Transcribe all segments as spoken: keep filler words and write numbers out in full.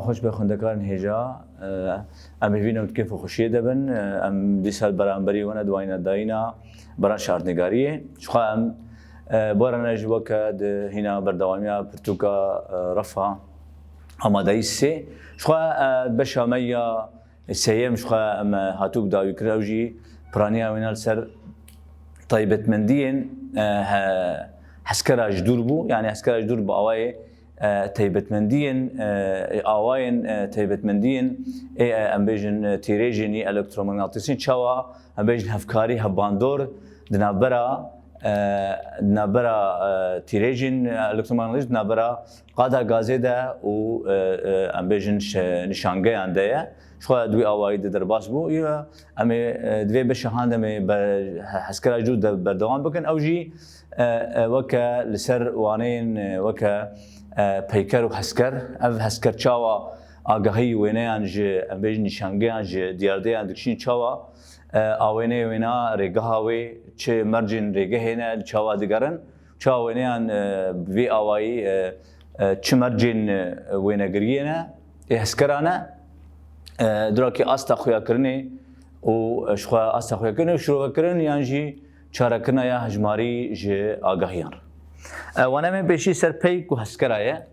Xweş be xwendekarên hêja, e, em hêvî ne û di kêf û xweşiyê de bin. E, em dîsa li beramberî we ne di wayîna dayîna bera şartnêgariyê. Ji xwe em, e, bi we re ne jî weke di hîna berdewamiya pirtûka, e, refa amadeyî sê. Ji xwe, e, beşa me ya sêyem ji xwe em, e, hatibû dawîkirin, ew jî piraniya wêna li ser taybetmendiyên, e, he-, heskera ji dûr bû. Yanî heskera ji dûr bi awayê e, taybetmendiyên, e, awayên, e, taybetmendiyên ê, e, em bêjin, e, tîrêjên î elektromaqnatîsî çawa, em bêjin hevkarî hevbandor di navbera, e, di navbera, e, tîrêjên elektromaqnatîs di navbera qada gazê de û, e, e, em bêjin şe-, nîşangeyan de ye. Ji xwe di wî awayî de derbas bû. Îro em ê, e, di vê beşa han de em ê be-, he-, heskera ji dûr de berdewam bikin. Ew jî e, e, weke li ser waneyên, e, weke, e, peyker û hesker. Ev hesker çawa agahî wêneyan ji, em bêjin, nîşangeyan ji diyardeyan dikişîn, çawa, e, a wêneyê wêna rêgeha wê, çi mercên rêgehê ne, çawa digerin, çawa wêneyan, e, bi vî awayî, e, e, çi mercên, e, wênegiriyê ne, ê heskera ne, e, durakî asta xuyakirinê û, e, ji xwe asta xuyakirinê û şirovekirin yan jî çarekirina ya hejmarî ji agahiyan re. E, wana me pêşî ser peyk û heskera ye.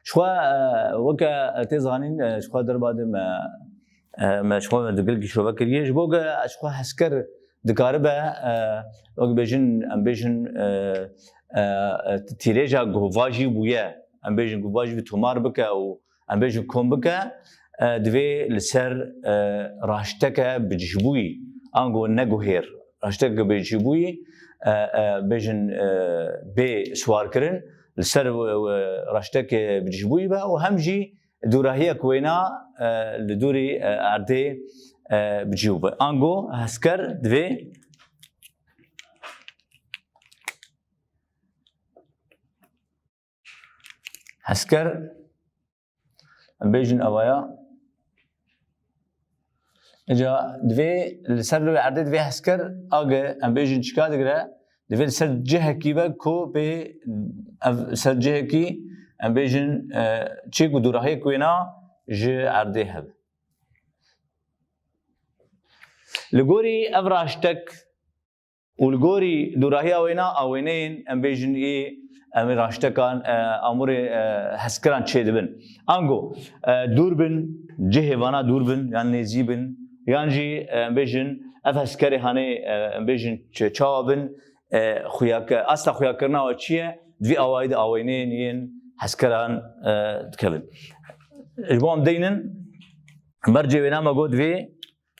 Ji xwe, e, weke tê zanîn, e, ji xwe derba de me, e, me ji xwe me digil kîşove kiriye. Ji bo ke ji xwe hesker dikaribe, e, wek bêjin, em bêjin, e, e, e, tîrêja guhvajî bûye, em bêjin guhvajî bi tomar bike û em bêjin kom bike, e, divê li ser, e, raşteke bicihbûyî, ango ne guhêr, raşteke bicihbûyî, e, e, bêjin, e, bê siwarkirin, li ser, e, e, raşteke bicihbûyî be û hem jî dûrahiyek wêna, e, li dûrî, e, erdê, e, bi cî bibe. Ango hesker divê hesker, em bêjin evaya. Îca divê li ser rûyê erdê divê hesker age, em bêjin çika digire, divê li ser cihekî be ku pê ev ser cihekî, em bêjin, e, çêk û dûrahiyek wêna ji erdê hebe. Li gorî ev raştek û li gorî dûrahiya wêna a wêneyên, em bêjin, ê, em ê raştekan, e, amûrê, e, hezkiran çêdibin. Ango, e, dûr bin, cihê vana dûr bin, yan nêzî bin, yan jî, e, em bêjin, ev hezkerê hanê, e, em bêjin çi-, çawa bin, e, xuyake-, asta xuyakirina we çi ye? Di vî awayî de a wêneyên yên hezkeran, e, dikevin. Ji bo em deynin, mercê wêna me got vê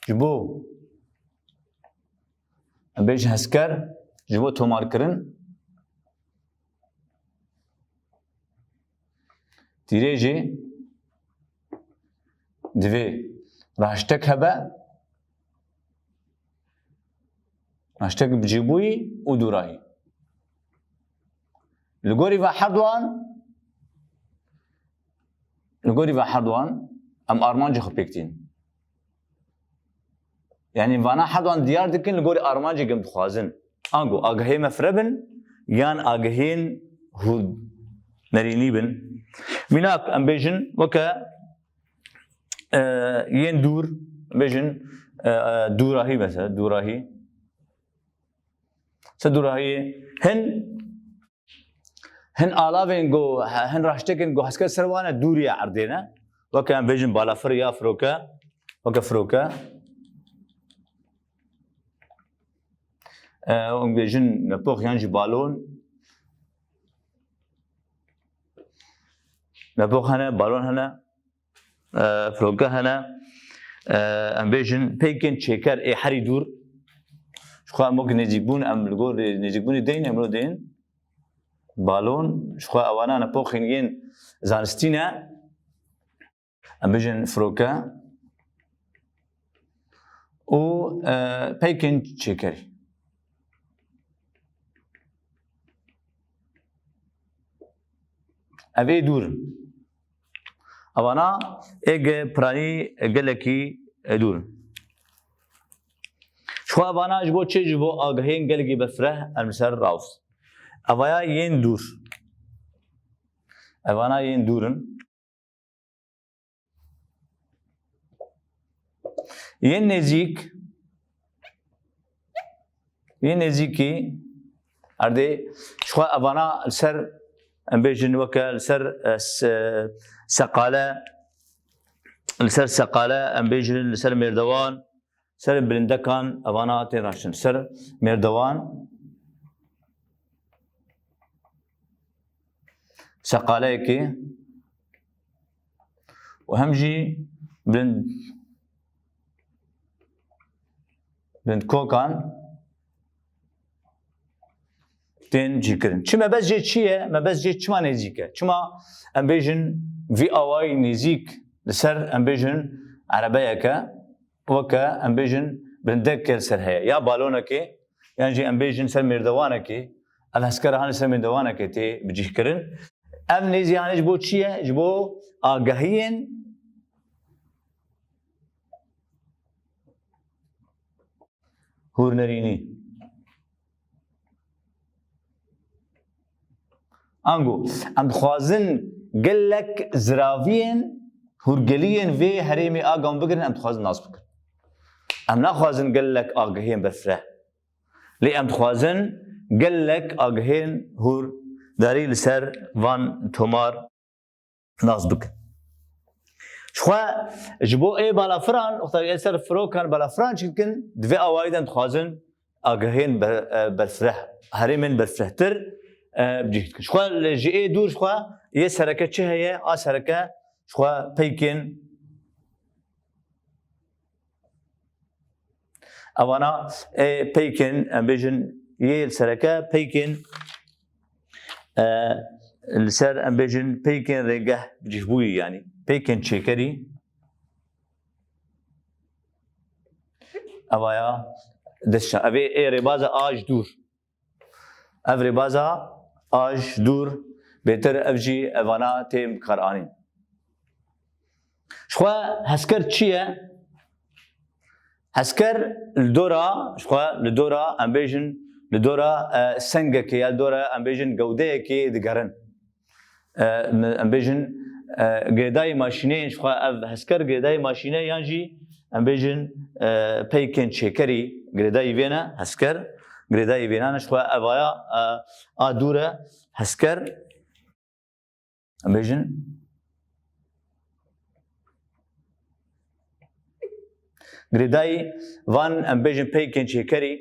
ji bo, em bêjin hesker, ji bo tomarkirin, tîrêjê divê raştek hebe, raştek bi cîbûyî û dûrahî. Li gorî ve herduan, li gorî ve herduan em armancê xwe pêk tînin. Yanî vana herduan diyar dikin li gorî armancê em dixwazin. Ango agahê me fire bin yan agahên hûnerînî bin. Mînak em bêjin weke, e, yên dûr, bêjin, e, e, dûrahî mesela, dûrahî. Se dûrahiyê hin Hin alavên ku, hin raştekên ku hesker ser wan e dûrî ya erdê ne. Weke em bêjin balafir ya firoke, weke firoke. E, em bêjin mepox yan jî balon. Mepox hene, balon hene. E, firoke hene. E, em bêjin peykin çêker ê herî dûr. Ji xwe em wek nêzîkbûn, em li gor nêzîkbûnê deyin, em lo deyin. Balon, ji xwe ewana ne poxên yên zanistî ne. Em bêjin firoke. Û, e, peykin çêkerî. Ev ê dûr in. Evana ê gi piranî gelekî dûr in. Ji xwe evana ji bo çi? Ji bo agahiyên gelekî berfireh em li ser rawist. Evaya yên dûr. Evana yên dûr in. Yên nêzîk, yên nêzîkî erdê ji xwe evana li ser, em bêjin weke li ser, e, se-, seqale, li ser seqale, em bêjin li ser mêrdewan, ser bilindekan evana tên raştin. Ser mêrdewan, seqaleyekê û hem jî bilind, bilindkokan tên cîkirin. Çi mebest jê çi ye? Mebest jê çima nêzîk e? Çima em bêjin vî awayî nêzîk li ser, em bêjin, erebeyeke, weke, em bêjin, bilindekê li ser heye, ya balonekê, yan jî em bêjin ser mêrdewanekê, ev heskera hanê ser mêrdewanekê tê bicîhkirin. Ev nêzî hanê ji bo çi ye? Ji bo agahiyên hûrnerînî. Ango, em dixwazin gelek ziraviyên hûrgeliyên vê herêmê a Gam bigirin, em dixwazin nas bikin. Em naxwazin gelek agahiyên berfireh. Lê em dixwazin gelek agahiyên hûrdarî li ser van tomar nas bikin. Ji xwe ji bo ê balafiran, wexta ê ser firokan balafiran çi dikin, di vê awayî de em dixwazin agahiyên ber-, e, berfireh, herêmên berfirehtir, e, bi cih dikin. Ji xwe li, ji ê dûr ji xwe yê sereke çi heye? A sereke ji xwe peykên Evana, e, peykên, em bêjin, yê li sereke peykên, e, li ser, em bêjin, peykên rêgeh cihbûyî, yanî peykên çêkerî. Evaya destşa. Ev ê, ê rêbaza a ji dûr. Ev rêbaza a ji dûr bêtir ev jî evana tê bikaranîn. Ji xwe hesker çi ye? Hesker li dora, ji xwe li dora, em bêjin, li dora, e, sengekê ya li dora, em bêjin, gewdeyekê digerin. E, em bêjin, e, girêdayî maşîneyên, ji xwe ev hesker girêdayî maşîne yan jî, em bêjin, e, peykên çêkerî girêdayî vê ne, hesker girêdayî vênan e, ji xwe evaya, e, a dûr e, hesker, em bêjin, girêdayî van, em bêjin, peykên çêkerî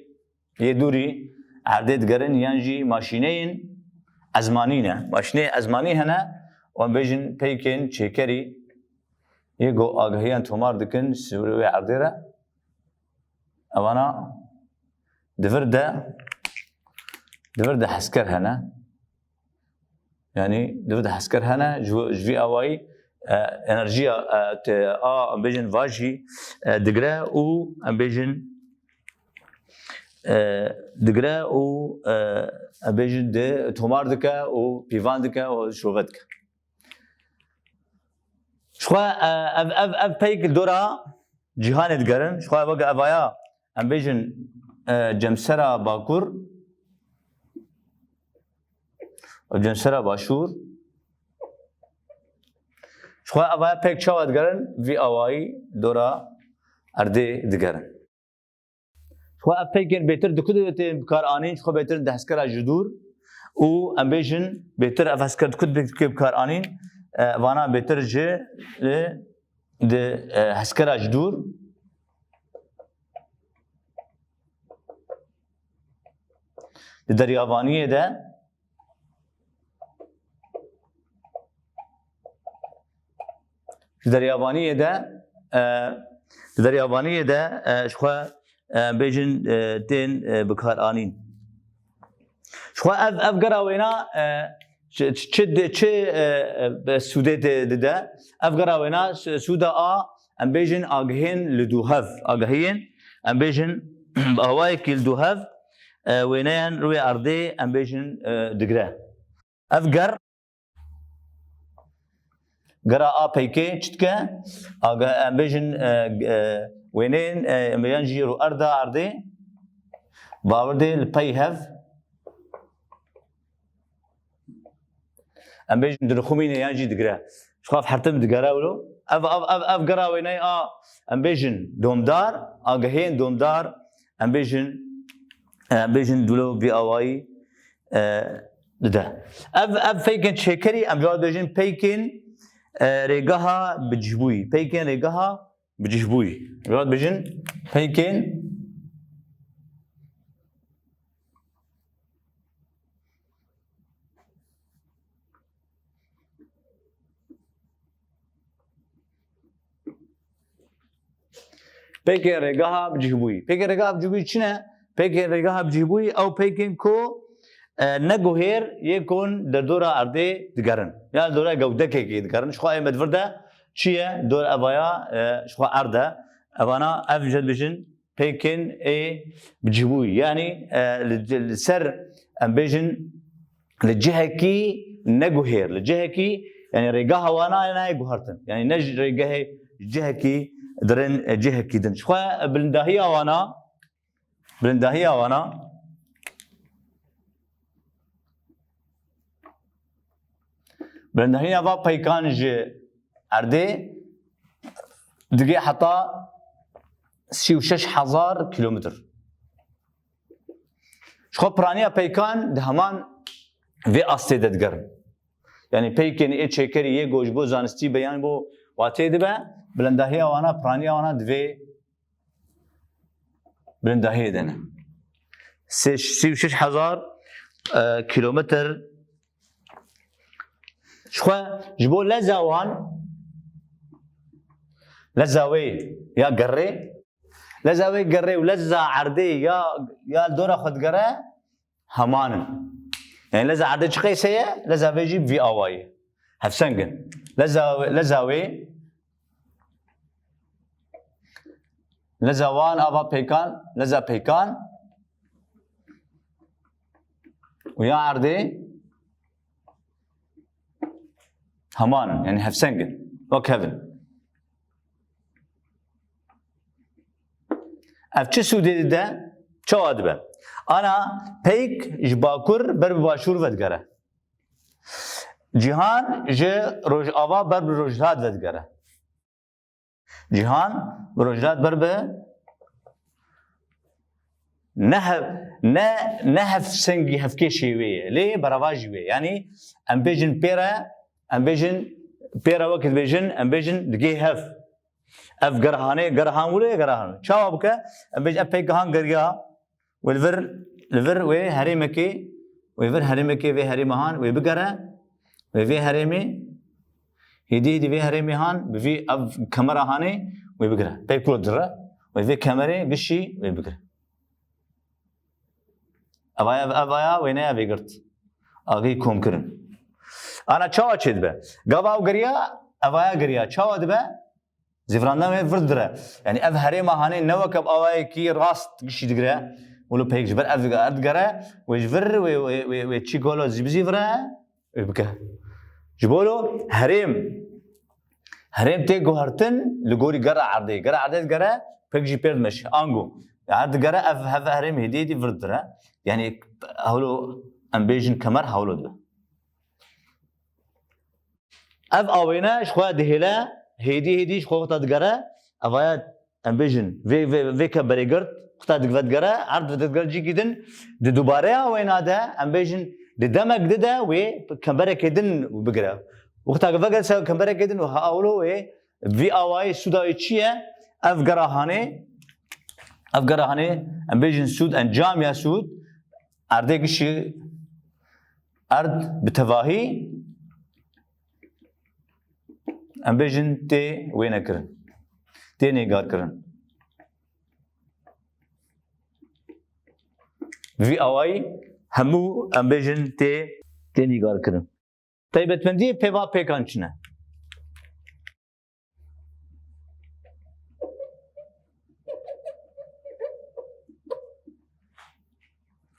yê dûrî erdê digerin yan jî maşîneyên ezmanî ne. Maşîneyê ezmanî hene û em bêjin peykên çêkerî yê ku agahiyan tomar dikin ji wê erdê re. Evana di vir de, di vir de hesker hene. Yanî di vir de hesker hene, ji, ji vî awayî, e, enerjiya, e, te, a, em bêjin, vajî, e, digire û em bêjin, e, digire û, e, em bêjin di tomar dike û pîvan dike û şove dike. Ji xwe, e, ev, ev, ev peyk li dora cîhanê digerin. Ji xwe weke evaya, em bêjin, e, cemsera bakur û cemsera başûr. Ji xwe evaya peyk çawa digerin? Vî awayî dora erdê digerin. Ji xwe ev peykên bêtir di ku de tên bikar anîn, ji xwe bêtir di heskera ji dûr û em bêjin bêtir ev hesker di ku de bikar anîn, e, vana bêtir ji, e, di, e, heskera ji dûr. Di deryavaniyê de, di deryavaniyê de, e, di deryavaniyê de, e, ji xwe, e, bêjin, e, tên, e, bikar anîn. Ji xwe ev, ev gera wêna, e, çi, çi, çi, çi, e, e, sûdê dide? Ev gera wêna s-, sûda a, em bêjin, agihên li dûhev, agahiyên, em bêjin, bi awayekî li dûhev, e, wêneyan rûyê erdê, em bêjin, e, digre. Ev ger, Gera a peykê çi dike? Aga, em bêjin, e, e, wêneyên, e, em yan jî ro erda erdê, bawirdê li pey hev. Em bêjin dirixumîne yan jî digire. Ji xwe ev hertim digere wilo. Ev, ev, ev, ev gera wêneyê a, em bêjin domdar, agehiyên domdar, em bêjin, em bêjin wilo vî awayî, e, dide. Ev, ev peykên çêkerî, em cara dibêjin peykên, e, rêgeha bicihbûyî. Peykên rêgeha bicihbûyî. Em cara dibêjin peykên Peyke rêgeha bicihbûyî. Peyke rêgeha bicihbûyî çi ne? Peyke rêgeha bicihbûyî ew peykên ku, e, neguhêr yê ku li dora erdê digerin. Ya li dora gewdekekê digerin. Ji xwe ê me di vir de çi ye? Dor evaya, e, ji xwe erd e. Evana ev jê dibêjin peykên ê bicihbûyî. Yanî, e, li, li ser em bêjin li cihekî neguhêr, li cihekî, yanî rêgeha wana nayê guhertin. Yanî ne ji rêgehê cihekî dirin, e, cihekî din. Ji xwe, e, bilindahiya wana, bilindahiya wana, bilindahiya va peykan ji erdê digê heta sî û şeş hezar kilometr. Ji xwe piraniya peykan di heman vê astê de digerin. Yanî peykên ê çêkerî yê ku ji bo zanistî be yan bo watê dibe, bilindahiya wana, piraniya wana di vê bilindahiyê de ne. Sê-, sî û şeş hezar, e, kilometr. Ji xwe, ji bo leza wan, leza wê ya gerê, leza wê gerê û leza erdê ya, ya li dora xwe digere, heman in. Yanî leza erdê çi qeyse ye, leza vê jî vî awayî. Hevseng in. Leza, leza wê, leza wan ava peykan, leza peykan û ya erdê heman in, yanî hevseng in, wek hev in. Ev çi sûdê dide? Çawa dibe? Ana peyk ji bakur ber bi başûr vedigere. Cîhan ji rojava ber bi rojhilat vedigere. Cîhan bi rojhilat ber bi ne hev-, ne, ne hevsengî hevkêşê wê ye, lê berevajî wê. Yanî em bêjin pêre, em bêjin pêre wekî dibêjin, em bêjin digê hev. Ev gerahanê, gerahan wilo ye, gerahan. Çawa bike? Em bêjin ev peyka han geriya, wê li vir, li vir wê herêmekê, wê vir herêmekê, vê herêma han wê bigere, wê vê herêmê, hêdî hêdî vê herêmê han, bi vî ev kemera hanê wê bigire. Peyk wilo dire, wê vê kemerê gişî wê bigire. Evaya, evaya wêneya vêgirt. Agî komkirin. Ana çawa çêdibe? Gava ew geriya, evaya geriya. Çawa dibe? Zîvirandina wê vir dire. Yanî ev herêma hanê ne weke bi awayekî rast gişî digire. Wilo peyk ji ber ev erd digere, wê ji vir, wê, wê, wê, wê çî golo zî bizîvire, wê bike. Ji bo lo herêm, herêm tê guhertin li gorî gera erdê. Gera erdê digere, peyk jî pêr dimeşe. Ango. Erd digere ev, hev herêm hêdî hêdî vir dire. Yanî hewlo em bêjin kemer hewlo dibe. Ev awêne ji xwe dihêle, hêdî hêdî ji xwe wexta digere, evaya em bêjin, vê, vê, vê kemberê girt, wexta dig-, vedigere, erd vedigere cîkî din, di dubareya wêna de, em bêjin, di demek di de wê kemberekê din bigire. Wexta vegere ser kemberekê din û hewlo wê, vî awayî sûda wê çi ye? Ev gera hanê, ev gera hanê, em bêjin sûd, encam ya sûd, erdê gişî, erd bi tevahî, em bêjin tê wênekirin, tê nêgarkirin. Vî awayî hemû em bêjin tê, tê nîgarkirin. Taybetmendiyê pêva pêkan çi ne?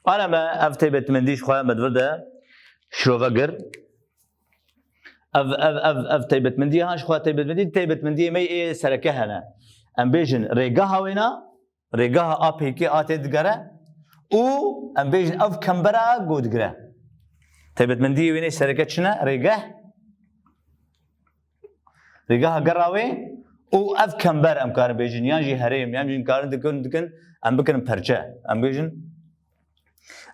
Ana me ev taybetmendî ji xwe me di vir de şirove kir. Ev, ev, ev, ev taybetmendiya ha, ji xwe taybetmendî, taybetmendiyê me ê sereke hene. Em bêjin rêgeha wêna, rêgeha A P K A tê digere û em bêjin ev kembera go digire. Taybetmendiyê wênê sereke çi ne? Rêgeh, rêgeha gera wê û ev kember em karin bêjin, yan jî herêm, yan jî karin dikin, dikin, em bikin perçe. Em bêjin,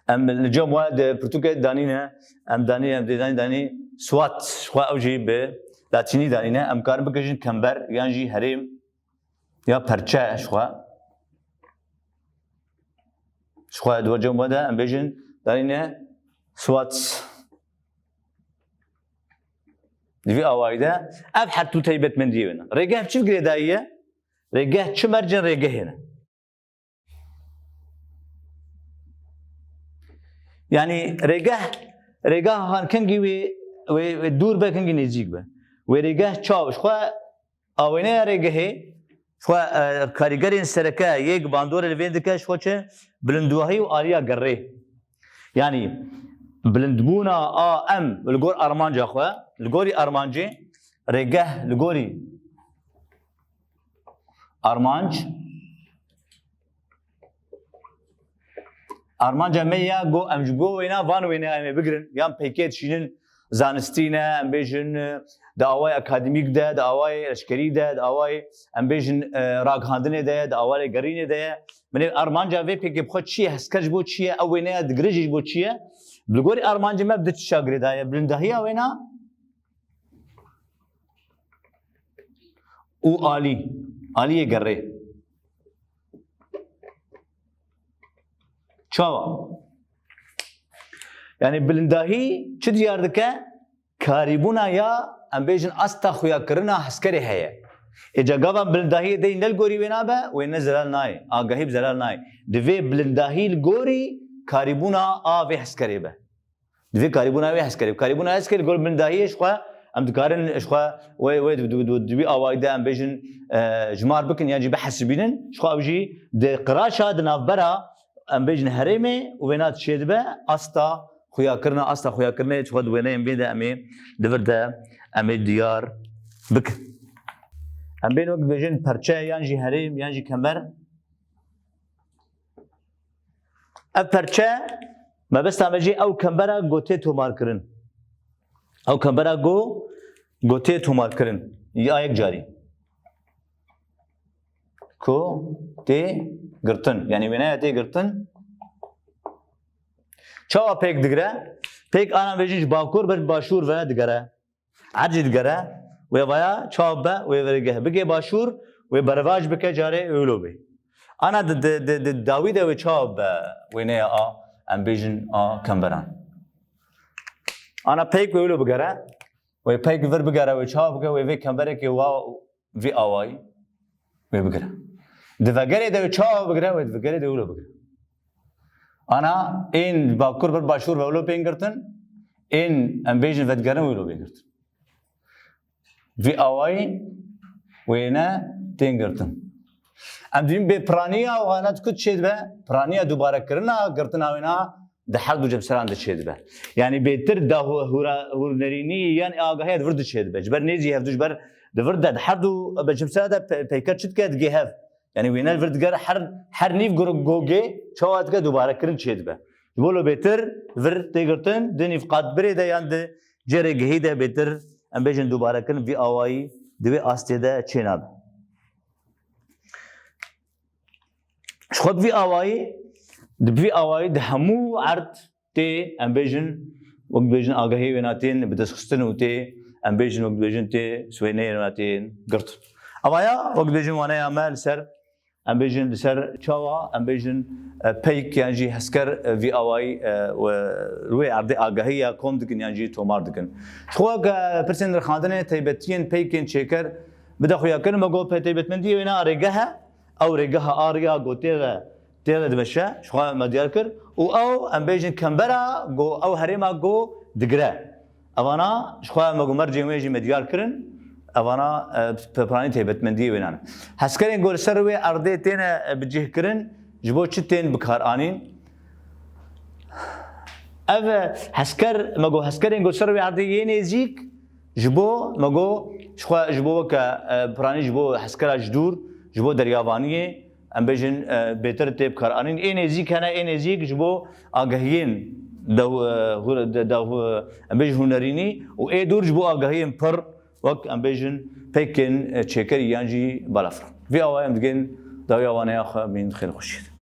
em li cem we di pirtûkê danîne, em danî, em dê danî, danî swat, ji xwe ew jî bi latînî danîne, em karin bikijin kember, yan jî herêm, ya perçe ji xwe. Ji xwe di we cem we de em bêjin, danîne swat. Di vî awayî de ev her tu taybetmendiyê wêne. Rêgeh bi çi girêdayî ye? Rêgeh çi mercên rêgehê ne? Yanî rêgeh, rêgeha han kengî wê, wê, wê dûr be, kengî nêzîk be. Wê rêgeh çaw, ji xwe awêneya rêgehê, ji xwe, e, karîgerên sereke yek bandorê li vê dike, ji xwe çi? Bilindwahî û aliya gerrê. Yanî bilindbûna A M li gor armanca xwe, li gorî armancê, rêgeh li gorî armanc, armanca me ya go em ji bo wêna van wêneya em ê bigirin, yan peykê dişînin, zanistî ne, em bêjin, e, di awayê akademîk de, di awayê leşkerî de, di awayê, em bêjin, e, ragihandinê de ye, di awayê gerînê de ye. Min ê armanca vê pêkê bi xwe çi ye, hesker ji bo çi ye, ew wêneya digire jî ji bo çi ye? Li gorî armancê me bi du tişta girêdaye, bilindahiya wêna û alî, aliyê gerê. Çawa? Yanî bilindahî çi diyar dike? Karîbûna ya, em bêjin, asta xuyakirina heskerê heye. Êca gava bilindahiyê dey ne li gorî wê nabe, wê ne zelal nayê. Agahî bi zelal nayê. Divê bilindahî li gorî karîbûna a vê heskerê be. Divê karîbûna wê heskerê. Karîbûna heskerê li gor bilindahiyê ji xwe em dikarin ji xwe wê, wê di, di, di, di wî awayî de em bêjin, e, jimar bikin yan jî bihesibînin. Ji xwe ew jî di qiraşa, di navbera em bêjin herêmê û wêna çêdibe asta xuyakirina, asta xuyakirinê ji xwe di wêneyên bê de em ê di vir de em ê diyar bikin. Em bên wek dibêjin perçe yan jî herêm yan jî kemer. Ev perçe mebesta me jî ew kembera go tê tomarkirin. Ew kembera go, go tê tomarkirin. Ya yek carî. Ku tê girtin. Yanî wêneya tê girtin. Çawa pêk digire? Pêk ana vêjî ji bakur ber başûr ve digere. Erdî digere, wê vaya çawa be, wê vergeh bike başûr, wê bervaj bike carê wilo bê. Ana di, di, di, di dawî de wê çawa be, wêneya a, em bêjin a kemberan. Ana peyk wê wilo bigere, wê peyk vir bigere, wê çawa bike, wê vê kemberekê wa vî awayî wê bigire. Di vegerê de wê çawa bigire, wê di vegerê de wilo bigire. Ana ên bakur ber başûr ve wilo bên girtin, ên em bêjin vedigerin wilo bên girtin. Vî awayî wêne tên girtin. Em dibîn bê piraniya wana di ku çêdibe, piraniya dubarekirina girtina wêna di her du cemseran de çêdibe. Yanî bêtir da hu-, hûra-, hûrnerînî yan agahiya di vir de çêdibe. Ji ber nêzî hevdu, ji ber di vir de di her du cemsera de pe-, peyker çi dike, digê hev. Yanî wêne li vir digere her, her nîv gurgogê çawa dike dubarekirin çêdibe. Ji bo lo bêtir vir tê girtin, di nîvqatbirê de yan di cêrê gihî de bêtir, em bêjin dubarekirin vî awayî di vê astê de çênabe. Ji xwe bi vî awayî, di vî awayî di hemû erd tê, em bêjin, wek dibêjin agahiyê wêna tên bi destxistin û tê, em bêjin, wek dibêjin tê swêneyê wêna tên girt. Evaya, wek dibêjin waneya me li ser, em bêjin li ser çawa, em bêjin, e, peyk yan jî hesker, e, vî awayî, e, we, li wê erdê agahî ya kom dikin yan jî tomar dikin. Ji xwe ke pirsên nirxandinê, taybetiyên peykên çêker bide xuya kirin, me got, pe-, taybetmendiyê wêna rêgeh e, ew rêgeha a riya ku tê de, tê de dimeşe, ji xwe me diyar kir. Û ew, em bêjin, kembera ku ew herêma ku digire. Evana ji xwe me ku mercên wê jî me diyar kirin. Evana, e, pe-, piranî taybetmendiyê wênan. Heskerên ku li ser wê erdê têne, e, bicihkirin, ji bo çi tên bikaranîn? Ev, e, hesker, me ku heskerên ku li ser wê erdê yê nêzîk, Ji bo, me got, ji xwe, ji bo weke, e, piranî ji bo hezkera ji dûr, ji bo deryavaniyê, em bêjin, e, bêtir tê bikaranîn. Ê nêzîk hene, ê nêzîk ji bo agahiyên dew-, e, hur-, de-, dew-, em bêjin hunerînî û ê dûr ji bo agahiyên pir, wek em bêjin pêkên, e, çêkerî yan jî balafir. Vê awayê em digên dawiya waneya xwe, em ên xêr xweşiyê.